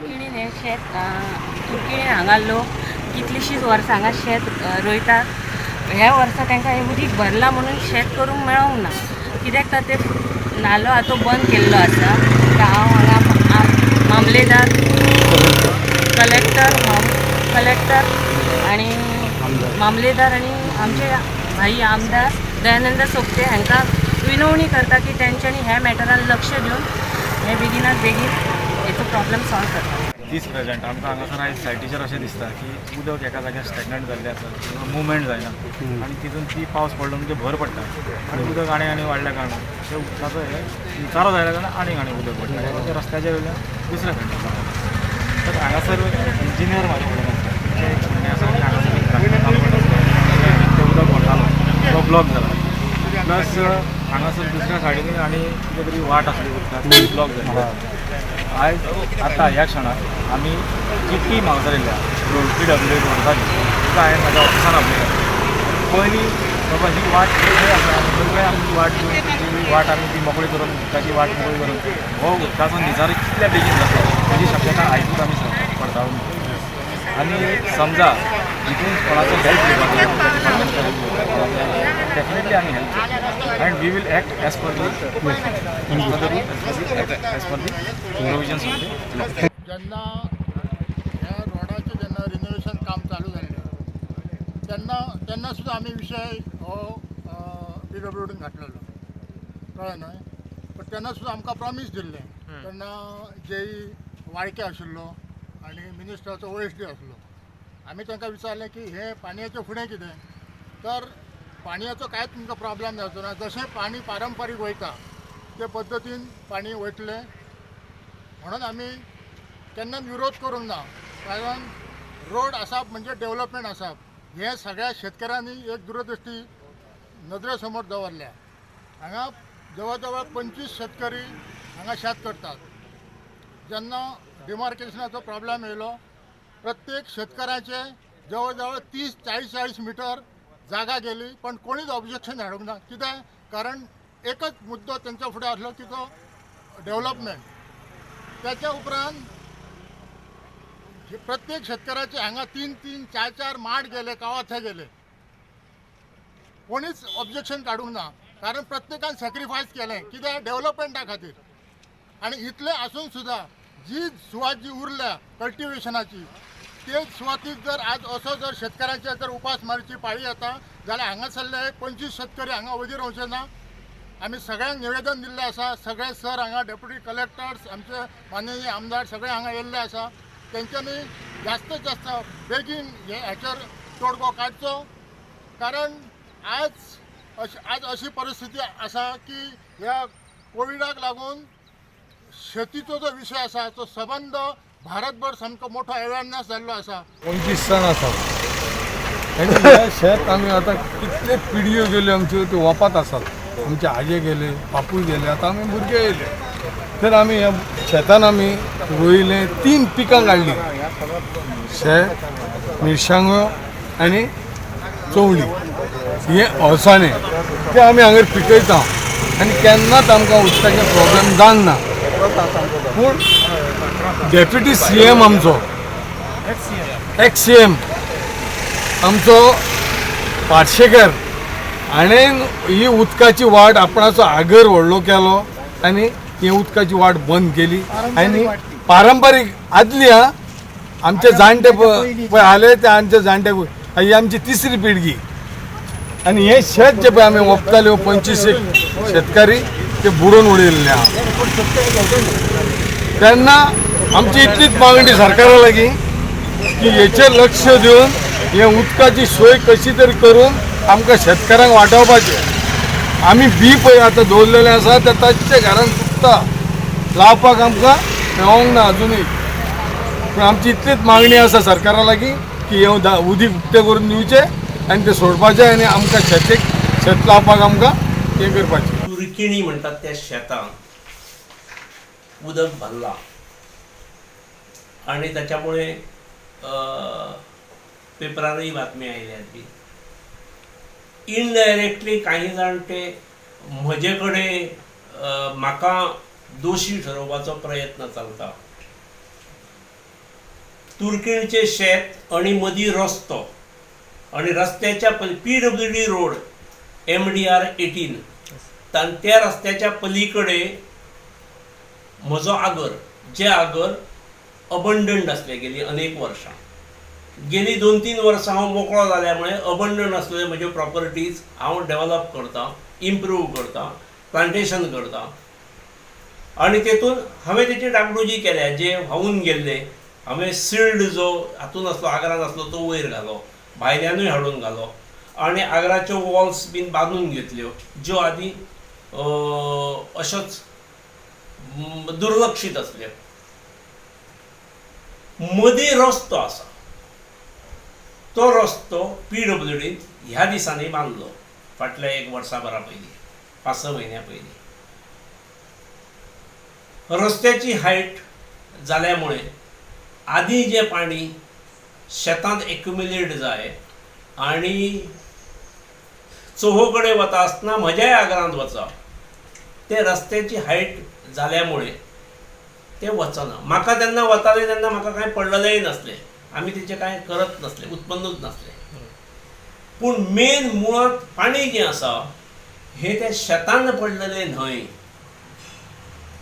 तुर्किणीन हें शेत, तुर्किणीन हांगा लोक कितलींशींच वर्सां हांगा शेत रोयतात. ह्या वर्सा तांकां हें उदीक भरलां म्हणून शेत करूंक मेळोंक ना, कित्याक तर ते नालो आतां तो बंद केल्लो आसा. तर हांव हांगा मामलेदार, कलेक्टर, कलेक्टर आनी मामलेदार आनी आमचे भाई आमदार दयानंद सोपते हांकां विनवणी करता की तेंच्यांनी ह्या मॅटरान लक्ष दिवन हे बेगिनात बेगीन हेचो प्रॉब्लम सॉल्व करता. दीस प्रेझेंट आमकां हांगासर आयज सायटीचेर अशें दिसता की उदक एका जाग्यार स्टॅग्नंट जाल्लें आसा किंवा मुवमेंट जायना आनी तितून ती पावस पडलो म्हणजे भर पडटा आनी उदक आनी आनी वाडल्या कारणान ते उदकाचो हे निचारो जाल्या कारणान आनीक आनी उदक पडटा आनी ते रस्त्याच्या वयल्यान दुसऱ्या सायडीन वता. तर हांगासर इंजिनियर म्हाजे कडेन आसा, तेंचें एक म्हणणें आसा की हांगासर एक चालू तें उदक वतालो तो ब्लॉक जाला, प्लस हांगासर दुसऱ्या सायडीनूय आनी कितें तरी वाट आसली उदकाक ती ब्लॉक जाली. आयज आतां ह्या क्षणाक आमी जी टीम हांगासर येयल्या रोड पीडब्ल्यू रोड्साची, तिका हांवें म्हाज्या ऑफिसान आपयला. पयलीं बाबा ही वाट खंय आसा आनी खंय खंय आमी वाट दिवन ती वाट आमी ती मोकळी करून उदकाची वाट मोकळी करून हो उदकाचो निचार कितल्या बेगीन जातलो हेजी शक्यता आयजूच आमी पडताळून. आनी समजा हितून कोणाचो हेल्प घेवपाक जाय, डिपार्टमेंटचो हेल्प घेवपाक जाय, डेफिनेटली आमी हेल्प घेतले and we will act as per the as per the provisions of the law. जेन्ना ह्या रोडाचें जेन्ना रिनोवेशन काम चालू जाल्लें तेन्ना तेन्ना सुद्दां आमी विशय हो पीडब्ल्यूडीन घातलेलो, कळ्ळें न्हय? पण तेन्ना सुद्दां आमकां प्रॉमीस दिल्लें. तेन्ना जेई वाळके आशिल्लो आनी मिनिस्टराचो ओएसडी आसलो. आमी तांकां विचारलें की हें पाणयाचें फुडें कितें, तर पाणयाचो कांयच तुमकां प्रॉब्लम जावचो ना, जशें पाणी पारंपारीक वयता ते पद्दतीन पाणी वयतलें म्हणून आमी केन्नाच विरोध करूंक ना. कारण रोड आसप म्हणजे डेवलपमेंट आसप हें सगळ्या शेतकऱ्यांनी एक दूरदृश्टी नदरे समोर दवरल्या. हांगा जवळ जवळ 25 शेतकरी हांगा शेत करतात. जेन्ना डिमार्केशनाचो प्रॉब्लम येयलो, प्रत्येक शेतकऱ्याचे जवळ जवळ 30 40 40 मिटर जागा गेली, पण कोणीच ऑब्जेक्शन हाडूंक ना. कित्याक? कारण एकच मुद्दो तेंच्या फुडें आसलो की तो डेवलपमेंट. त्याच्या उपरांत प्रत्येक शेतकऱ्याचे हांगा 3 3 4 4 माड गेले, कावाथे गेले, कोणीच ऑब्जेक्शन काडूंक ना, कारण प्रत्येकान सॅक्रिफायस केलें कित्याक? डेवलपमेंटा खातीर. आनी इतलें आसून सुद्दां जी सुवात जी उरल्या कल्टिवेशनाची ते सुवातीत जर आज असो जर शेतकऱ्यांचे जर उपास मारची पाळी येता जाल्यार हांगासरले 25 शेतकरी हांगा वजीर रावचे ना. आमी सगळ्यांक निवेदन दिल्लें आसा. सगळे सर हांगा डेप्युटी कलेक्टर्स, आमचे माननीय आमदार सगळे हांगा येयल्ले आसा. तेंच्यांनी जास्तीत जास्त बेगीन हे हाचेर तोडगो काडचो, कारण आज अशी परिस्थिती आसा की ह्या कोविडाक लागून शेतीचो जो विशय आसा तो सबंद भारतभर सामको मोठो अवेरनेस जाल्लो आसा. 25 जाण आसा आनी हे शेत आमी आतां कितले पिढयो गेल्यो आमच्यो त्यो वपात आसात. आमचे आजे गेले, बापूय गेले, आतां आमी भुरगे येयले. तर आमी ह्या शेतान आमी रोयलें, 3 पिकां काडलीं, शेत, मिरसांगो आनी चवळी. हे अळसाणे ते आमी हांगर पिकयता आनी केन्नाच आमकां उदकाचे प्रॉब्लम जावंक ना. पूण डेप्युटी सी एम आमचो, एक्स सी एम आमचो पार्शेकर हाणें ही उदकाची वाट आपणाचो आगर व्हडलो केलो आनी ही उदकाची वाट बंद केली. आनी पारंपारीक आदली हा आमचे जाणटे पळय आले ते आमचे जाणटे, ही आमची तिसरी पिळगी. आनी हें शेत जें पळय आमी ओंपताले 25 शेतकारी ते बुडोवन उडयल्ले आहा. तेन्ना आमची इतलीच मागणी सरकारा लागीं की हेचेर लक्ष दिवन हे उदकाची सोय कशी तरी करून आमकां शेतकारांक वाटावपाचें. आमी बी पळय आतां दवरलेलें आसा तें तांच्या घरान सुकता, लावपाक आमकां मेळोंक ना अजुनूय. पूण आमची इतलीच मागणी आसा सरकारा लागीं की हें उदीक उक्तें करून दिवचें आनी तें सोडपाचें आनी आमकां शेतीक शेत लावपाक आमकां हें करपाचें. तुरकिणी म्हणटात त्या शेतांत उदक भरलां आनी ताच्यामुळे पेपरारूय बातमी आयल्या ती. इनडायरेक्टली काही जाण ते म्हजे कडेन म्हाका दोशी ठरोवपाचो प्रयत्न चलता. तुर्कीणचें शेत आनी मदीं रस्तो आनी रस्त्याच्या PWD road MDR 18 त्या रस्त्याच्या पलीकडे म्हजो आगर, जे आगर अबंडंड आसले गेली अनेक वर्सां. गेली 2-3 वर्सां हांव मोकळो जाल्या मुळे अबंडंड आसलेले म्हज्यो प्रॉपर्टीज हांव डेवलप करतां, इम्प्रूव करतां, प्लांटेशन करतां आनी तेतून हांवें तेची डागडुजी केल्या. जे व्हांवून गेल्ले हांवें सिल्ड जो हातून आसलो आगरान आसलो तो वयर घालो, भायल्यानूय हाडून घालो आनी आगराच्यो वॉल्स बीन बांदून घेतल्यो ज्यो आदीं अश्योच दुर्लक्षीत आसल्यो. मदीं रस्तो आसा, तो रस्तो PWDन ह्या दिसांनी बांदलो फाटल्या 1 वर्सा भरा पयलीं, 5-6 म्हयन्या पयलीं. रस्त्याची हायट जाल्या मुळे आदीं जें पाणी शेतांत एक्युमुलेट जाय आनी चोहो कडेन वता आसतना म्हज्याय आगरांत वचा, ते रस्त्याची हायट जाल्या मुळे तें वचना. म्हाका तेन्ना वतालें तेन्ना म्हाका कांय पडलेलेंय नासलें, आमी तेचें कांय करत नासलें, उत्पन्नूच नासलें. पूण मेन मुळांत पाणी जें आसा हें त्या शेतान पडलेलें न्हय.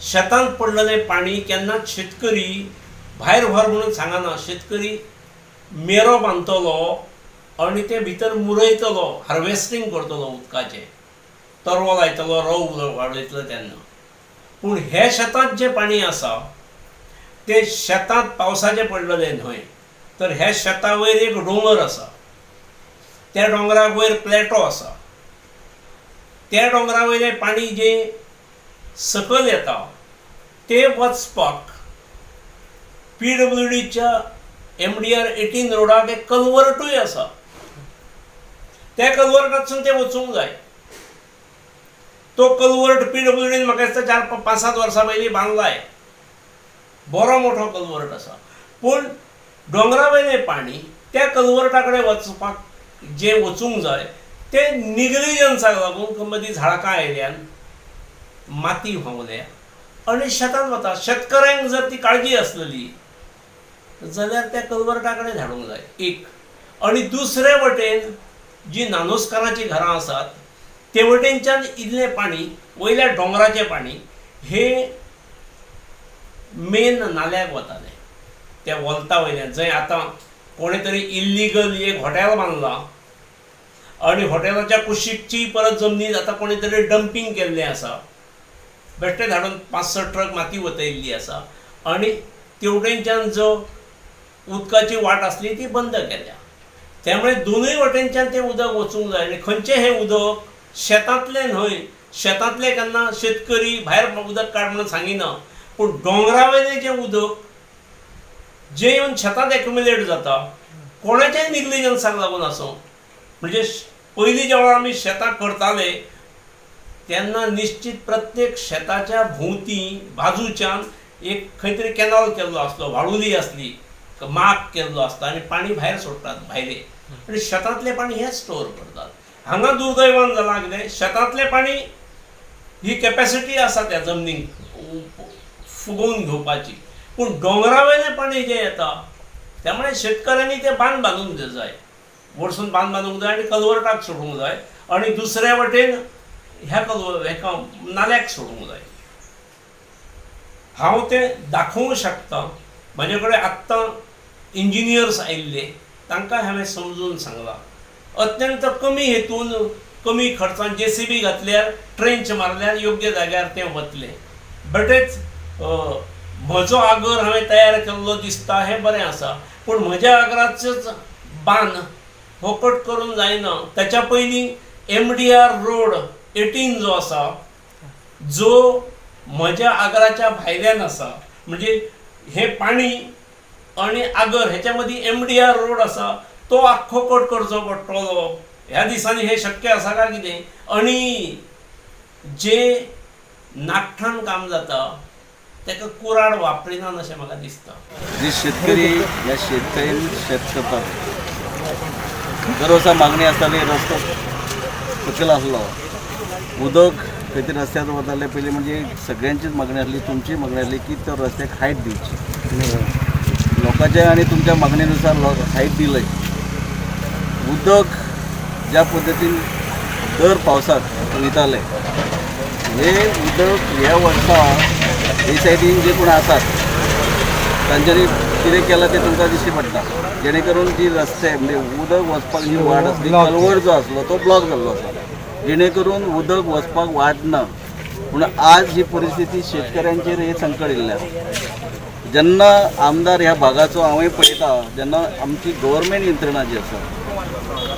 शेतांत पडलेलें पाणी केन्नाच शेतकरी भायर व्हर म्हणून सांगना. शेतकरी मेरो बांदतलो आनी ते भितर मुरयतलो, हार्वेस्टींग करतलो उदकाचें, तरवो लायतलो, रोव वाडयतलो तेन्ना. पूण हे शेतांत जें पाणी आसा तें शेतांत पावसाचें पडलेलें न्हय, तर ह्या शेता वयर एक दोंगर आसा, त्या दोंगरा वयर प्लॅटो आसा, त्या दोंगरा वयलें पाणी जें सकयल येता तें वचपाक PWDच्या MDR 18 रोडाक एक कल्वर्टूय आसा, त्या कल्वर्टांतसून तें वचूंक जाय. तो कल्वर्ट PWDन म्हाका दिसता 4-5-7 वर्सां पयलीं बांदलाय, बरो मोठो कल्वर्ट आसा. पूण दोंगरा वयलें पाणी त्या कल्वर्टा कडेन वचपाक जें वचूंक जाय तें निग्लिजन्साक लागून मदीं झाडकां आयल्यान माती व्हांवल्या आनी शेतांत वता. शेतकऱ्यांक जर ती काळजी आसलेली जाल्यार त्या कल्वर्टा कडेन धाडूंक जाय एक. आनी दुसरे वटेन जी नानोस्काराचीं घरां आसात ते वटेनच्यान इल्लें पाणी वयल्या दोंगराचें पाणी हें मेन नाल्याक वतालें, त्या वोल्ता वयल्यान जंय आतां कोणें तरी इल्लिगल एक हॉटेल बांदलां आनी हॉटेलाच्या कुशीकची परत जमनीर आतां कोणें तरी डंपींग केल्लें आसा, बेश्टें धाडून 5-6 ट्रक माती वतयल्ली आसा आनी तेवटेनच्यान जो उदकाची वाट आसली ती बंद केल्या. त्यामुळे दोनूय वटेनच्यान तें उदक वचूंक जाय. आनी खंयचें हें उदक शेतांतलें न्हय, शेतांतलें केन्ना शेतकरी भायर उदक काड म्हणून सांगिना, पूण दोंगरा वयलें जें उदक जें येवन शेतांत एक्युमुलेट जाता कोणाच्याय निग्लिजन्साक लागून आसूं, म्हणजे पयलीं ज्या वेळार आमी शेतां करताले तेन्ना निश्चित प्रत्येक शेताच्या भोंवती बाजूच्यान एक खंय तरी कॅनॉल केल्लो आसलो, वाळुली आसली, माग केल्लो आसता आनी पाणी भायर सोडटात भायले आनी शेतांतलें पाणी हें स्टोर करतात. हांगा दुर्दैवान जालां कितें, शेतांतलें पाणी ही कॅपॅसिटी आसा त्या जमनीक फुगोवन घेवपाची, पूण दोंगरा वयलें पाणी जें येता त्यामुळे शेतकऱ्यांनी तें बांद बांदूंक जाय, वरसून बांद बांदूंक जाय आनी कल्वर्टाक सोडूंक जाय आनी दुसऱ्या वटेन ह्या हेका नाल्याक सोडूंक जाय. हांव तें दाखोवंक शकता, म्हजे कडेन आत्तां इंजिनियर्स आयिल्ले तांकां हांवें समजून सांगलां. अत्यंत कमी हेतून कमी खर्चान JCB घातल्यार ट्रेंच मारल्यार योग्य जाग्यार तें वतलें. बेटेच म्हजो आगर हांवें तयार केल्लो दिसता हें बरें आसा, पूण म्हज्या आगराचोच बांद हो कट करून जायना. ताच्या पयलीं MDR road 18 जो आसा जो म्हज्या आगराच्या भायल्यान आसा, म्हणजे हें पाणी आनी आगर हेच्या मदीं MDR road आसा तो आख्खो कट करचो पडटलो. ह्या दिसांनी हें शक्य आसा काय कितें? आनी जे नाखटान काम जाता ताका कुराड वापरिनात अशें म्हाका दिसता. जे शेतकरी ह्या शेतकऱ्यांनी शेत करतात, दर वर्सा मागणी आसताली रस्तो सकयल आसलो, उदक खंय तरी रस्त्यार वतालें. पयलीं म्हणजे सगळ्यांचीच मागणी आसली, तुमची मागणी आसली की तो रस्त्याक हायट दिवची, लोकांक लोकांच्या आनी तुमच्या मागणीनुसार सायट दिलंय. उदक ज्या पद्दतीन दर पावसाक वयतालें हे उदक ह्या वर्सा हे सायडीन जे कोण आसात तांच्यांनी कितें केलां तें तुमकां दिश्टी पडटा, जेणे करून जी रस्ते म्हणजे उदक वचपाक जी वाट आसली, कलवड जो आसलो तो ब्लॉक जाल्लो आसा, जेणे करून उदक वचपाक वाट ना. पूण आज ही परिस्थिती शेतकऱ्यांचेर हे संकट येयल्लें आसा. जेन्ना आमदार ह्या भागाचो हांवूय पळयता, जेन्ना आमची गव्हर्मेंट यंत्रणा जी आसा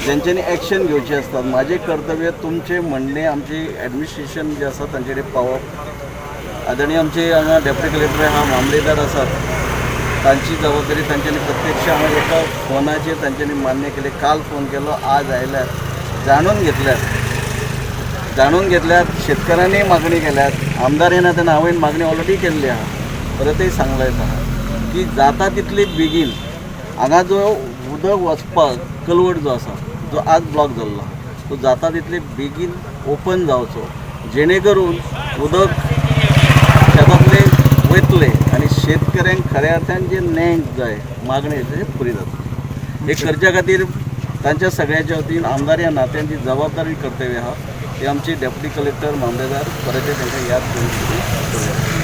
जेंच्यांनी एक्शन घेवची आसता, म्हाजें कर्तव्य तुमचें म्हणणें आमची एडमिनिस्ट्रेशन जें आसा तांचे कडेन पावप. आदरणीय आमचे हांगा डेप्युटी कलेक्टर आहा, मामलेदार आसात, तांची जबाबदारी तांच्यांनी प्रत्यक्ष हांवें एका फोनाचेर तांच्यांनी मान्य केलें. काल फोन केलो, आज आयल्यात, जाणून घेतल्यात, जाणून घेतल्यात, शेतकऱ्यांनी मागणी केल्यात, आमदार येना तेन्ना हांवें मागणी ऑलरेडी केल्ली आहा. परतय सांगलें आहा की जाता तितली बेगीन हांगा जो उदक वचपाक कलवट जो आसा जो आज ब्लॉक जाल्लो आहा तो जाता तितले बेगीन ओपन जावचो, जेणे करून उदक शेतांतले वयतले आनी शेतकऱ्यांक खऱ्या अर्थान जे नेंक जाय मागणी ते पुरी जाता. हे करच्या खातीर तांच्या सगळ्यांच्या वतीन आमदार ह्या नात्यान जी जबाबदारी कर्तव्य आहा ते आमचे डेप्युटी कलेक्टर, मामलेदार परत तांकां याद करून करूया.